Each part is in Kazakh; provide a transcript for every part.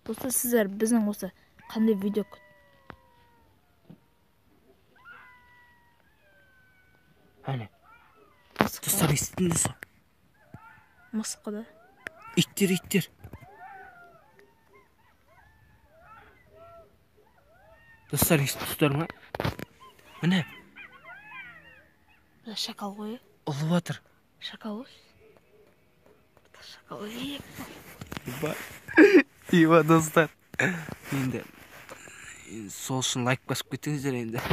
Достар, сіздер біздің осы қандай видео Әне. Достар, естідіңіз ба? Мысық қой да. Иттер, иттер. Достар, естіп ма? Міне. Шакал ғой. Ұлып жатыр. Шакал ғой. Шакал. Иба. Иба, достар. Енді сол үшін лайк басып кетіңіздер енді.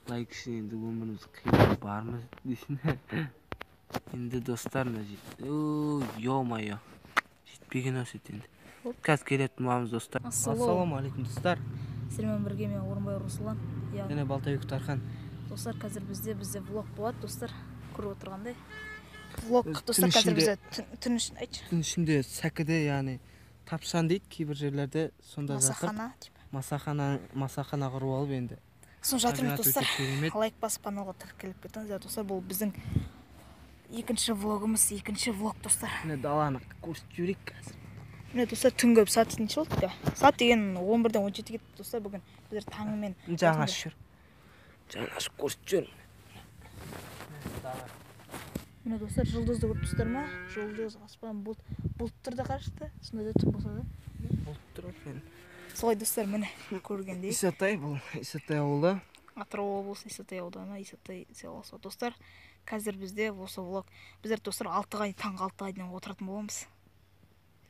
Лайк үшін енді өміріміз қиын бармыз дейсің. Енді достар, мына ё-моё. Жетпеген өсет енді. Қазір келетін боламыз, достар. Ассалаумағалейкум, достар. Сіздермен бірге мен Орынбай Руслан. Және Балтабеков Тархан. Достар, қазір бізде влог болады, достар. Көріп отырғандай. Влог, достар, қазір бізде түн ішінде, айтшы. Түн ішінде сәкіде, яғни тапшан дейді кейбір жерлерде, сонда жатып. Масахана типа. Масахана құрып алып енді. Соны жатырмыз, достар. Лайк басып каналға тіркеліп кетіңіздер, достар. Бұл біздің екінші влогымыз, екінші влог, достар. Міне даланы көрсетіп жіберейік қазір. Міне, достар, түнгі сағат неше болды? Сағат деген 11-ден 17 кетті, достар. Бүгін біздер таңымен жаңа ашып жүр. Жаңа ашып көрсетіп жүр. Міне, достар, жұлдызды көріп тұрсыздар ма? Жұлдыз, аспан, бұлт, бұлттар да қарашты. Сондай да түн болса да. Бұлт тұр екен. Солай, достар, міне көргендей. Исатай, бұл Исатай ауылы. Атырау облысы, Исатай ауданы, Исатай селосы. Достар, қазір бізде осы влог. Біздер, достар, 6-ға, таңғы 6-ға дейін отыратын боламыз.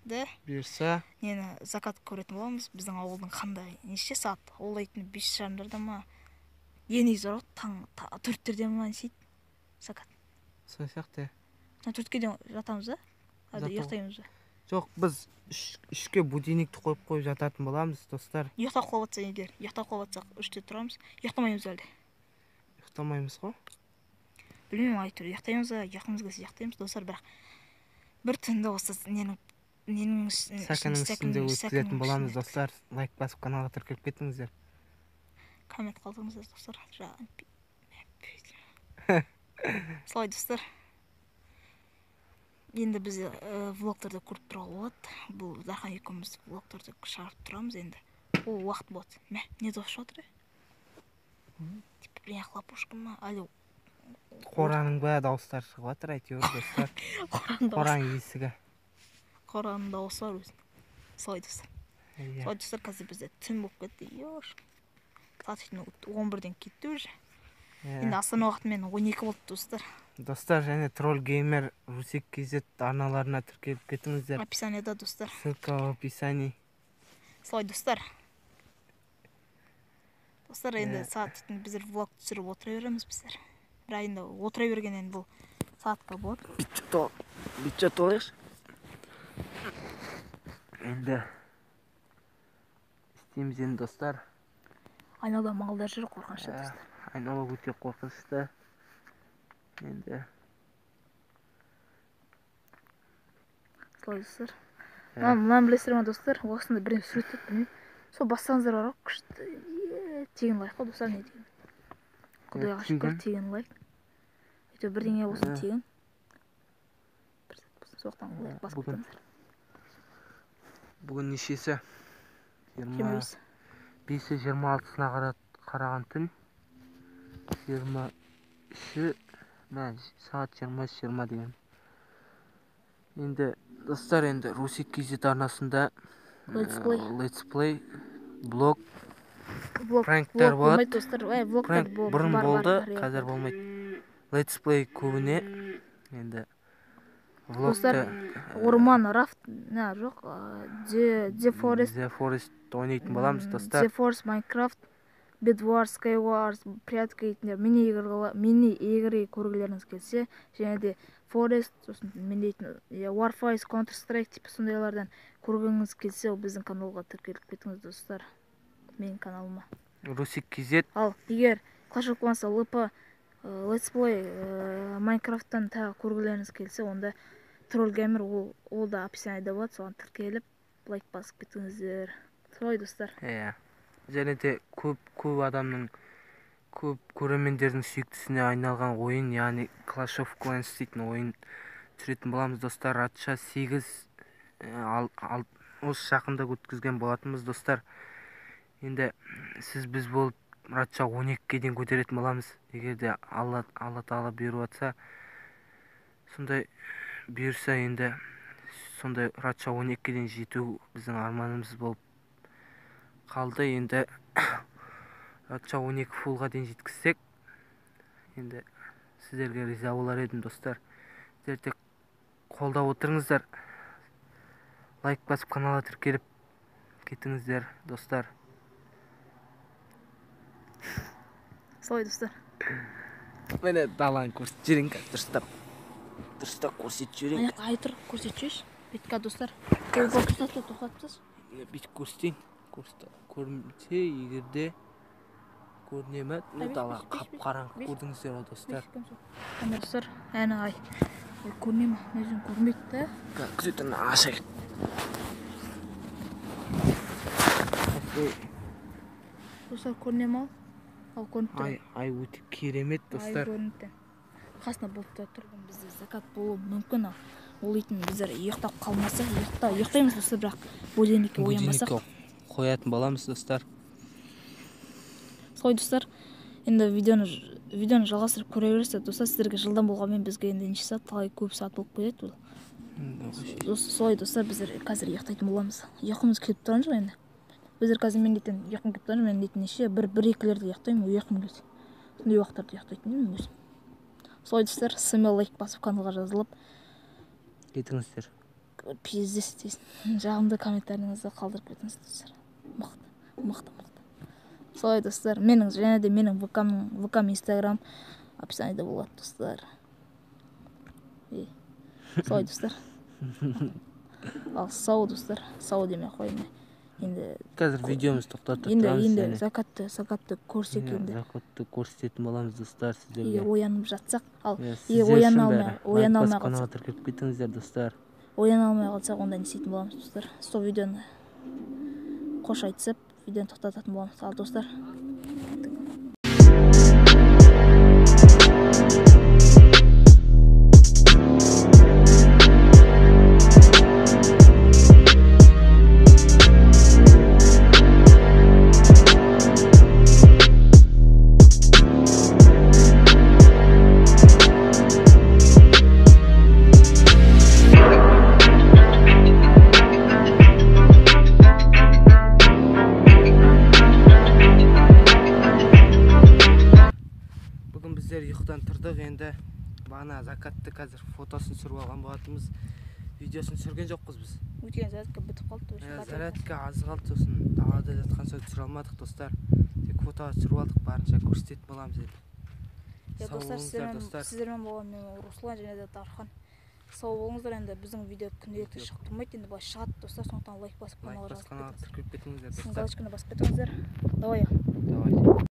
Да? Бұйырса. Нені закат көретін боламыз. Біздің ауылдың қандай, неше сағат? Ол дейтін 5:30-дарда ма? Ең негізі бар ғой, таң 4-терде ма не істейді? Закат. Сол сияқты. 4-ке дейін жатамыз да? Әлде ұйықтаймыз ба? Жоқ, біз 3-ке будильникті қойып қойып жататын боламыз, достар. Ұйықтап қалып жатса егер, ұйықтап қалып жатсақ 3-те тұрамыз. Ұйықтамаймыз әлде. Ұйықтамаймыз ғой? Білмеймін, әйтеуір ұйықтаймыз ба, ұйқымыз келсе ұйықтаймыз, достар, бірақ бір түнді осы ненің сәкінің үстінде өткізетін боламыз, достар. Лайк басып каналға тіркеліп кетіңіздер. Коммент қалдырыңыздар, достар. Солай, достар. Енді біз влогтарды көріп тұруға болады. Бұл Дархан екеуміз влогтарды шығарып тұрамыз енді. Ол уақыт болады. Мә, не дауыс шығып жатыр? Типа бірдеңе хлопушка ма? Әлде қораның ба дауыстары шығып жатыр әйтеуір, достар. Қораның есігі. Қораның дауысы бар өзінің. Солай, достар. Солай, достар, қазір бізде түн болып кетті. Ёш. Сағат 11-ден кетті уже. Енді астана уақытымен 12 болды, достар. Достар, және Troll Gamer, Русик KZ арналарына тіркеліп кетіңіздер. Описаниеда, достар. Ссылка в описании. Солай, достар. Достар, енді сағат біздер влог түсіріп отыра береміз біздер. Бірақ енді отыра берген енді бұл сағатқа болады. Бітші толайықшы. Енді істейміз енді, достар. Айналада малдар жүр, қорқынышты, достар. Айнала өте қорқынышты. Енді. Солай, достар. Мынаны білесіздер ма, достар? Осында біреу суреттеді, білмеймін. Сол бассаңыздар бар ғой, күшті. Тегін лайк қой, достар, не деген. Құдайға шүкір, тегін лайк. Әйтеуір бірдеңе болсын тегін. Бір зат болсын, соқтан лайк басып кетіңіздер. Бүгін нешесі? 25-і 26-сына қараған түн. 23-і, сағат 23:20 деген. Енді, достар, енді Русик KZ арнасында Let's Play, блог, пранктар болады. Пранк бұрын болды, қазір болмайды. Let's Play көбіне енді влогты. Орман, рафт, жоқ, The Forest. The Forest ойнайтын боламыз, достар. The Forest, Minecraft, Bedwars, Skywars, прятка дейтіндер, мини игры көргілеріңіз келсе, және де Forest, сосын мен дейтін Warface, Counter Strike типі сондайлардан көргіңіз келсе, ол біздің каналға тіркеліп кетіңіз, достар. Менің каналыма. Русик KZ. Ал егер Clash of Clans, LP, Let's Play, Minecraft'тан тағы көргілеріңіз келсе, онда Troll Gamer, ол да описаниеда болады, соған тіркеліп, лайк басып кетіңіздер. Солай, достар. Иә. Және де көп адамның, көп көрермендердің сүйіктісіне айналған ойын, яғни Clash of Clans дейтін ойын түсіретін боламыз, достар. Ратша 8, осы жақында өткізген болатынбыз достар. Енді сіз біз болып Мұратша 12-ге дейін көтеретін боламыз. Егер де Алла Тағала бұйырып атса, сондай бұйырса енді сондай Мұратша 12-ге дейін жету біздің арманымыз болып қалды. Енді Мұратша 12 фулға дейін жеткізсек, енді сіздерге риза болар едім достар. Сіздер тек қолдап отырыңыздар. Лайк басып каналға тіркеліп кетіңіздер достар. Солай достар. Міне даланы көрсетіп жіберейін қазір, дұрыстап. Дұрыстап көрсетіп жіберейін. Аяқ ай тұр, көрсетіп жіберші. Бетка достар. Тоқтатып тасташы. Бүйтіп көрсетейін. Көрінсе егер де көріне ме? Міне дала қап-қараңғы, көрдіңіздер ғой достар. Әне достар, әне ай. Көріне ме? Мына жерден көрінбейді да. Күзетін ашайық. Достар көріне ме? Ал көрініп тұр. Ай өте керемет достар. Ай көрініп тұр. Қасына бұлттар тұр. Бізде закат болуы мүмкін. Ол дейтін біздер ұйықтап қалмасақ, ұйықтаймыз достар, бірақ будильникке оянбасақ. Будильникке қоятын боламыз достар. Солай достар, енді видеоны жалғастырып көре бересіздер достар. Сіздерге жылдам болғанмен бізге енді неше сағат, талай көп сағат болып кетеді ол. Солай достар, біздер қазір ұйықтайтын боламыз. Ұйқымыз келіп тұрған жоқ енді. Біздер қазір мен дейтін ұйқым келіп тұрған, мен дейтін неше бір екілерде ұйықтаймын, ұйқым келеді. Сондай уақыттарда ұйықтайтын едім өзім. Солай достар, смело лайк басып каналға жазылып кетіңіздер. Пиздец дейсің. Жағымды комментарийіңізді қалдырып кетіңіз достар. Мықты, мықты, мықты. Солай достар, менің және де менің ВК-м, Инстаграм описаниеде болады достар. Солай достар. Ал сау достар, сау демей қояйын. Енді қазір видеомызды тоқтатып тұрамыз. Енді закатты көрсек енді. Закатты көрсететін боламыз достар сіздерге. Егер оянып жатсақ, ал егер ояна алмай қалсақ, тіркеліп кетіңіздер достар. Ояна алмай қалсақ, онда не істейтін боламыз достар? Сол видеоны қош айтысып, видеоны тоқтататын боламыз. Ал достар, ұйқыдан тұрдық. Енді бағана закатты қазір фотосын түсіріп алған болатынбыз, видеосын түсірген жоқпыз біз. Өйткені зарядка бітіп қалды. Зарядка аз қалды, сосын далада жатқан соң түсіре алмадық достар. Тек фотоға түсіріп алдық, барынша көрсететін боламыз енді. Сау болыңыздар достар. Сіздермен болған мен Руслан және де Дархан. Сау болыңыздар. Енді біздің видео күнделікті шығып тұрмайды, енді былай шығады достар, сондықтан лайк басып каналға жазылып тіркеліп кетіңіздер достар. Галочканы басып кетіңіздер. Давай. Давай.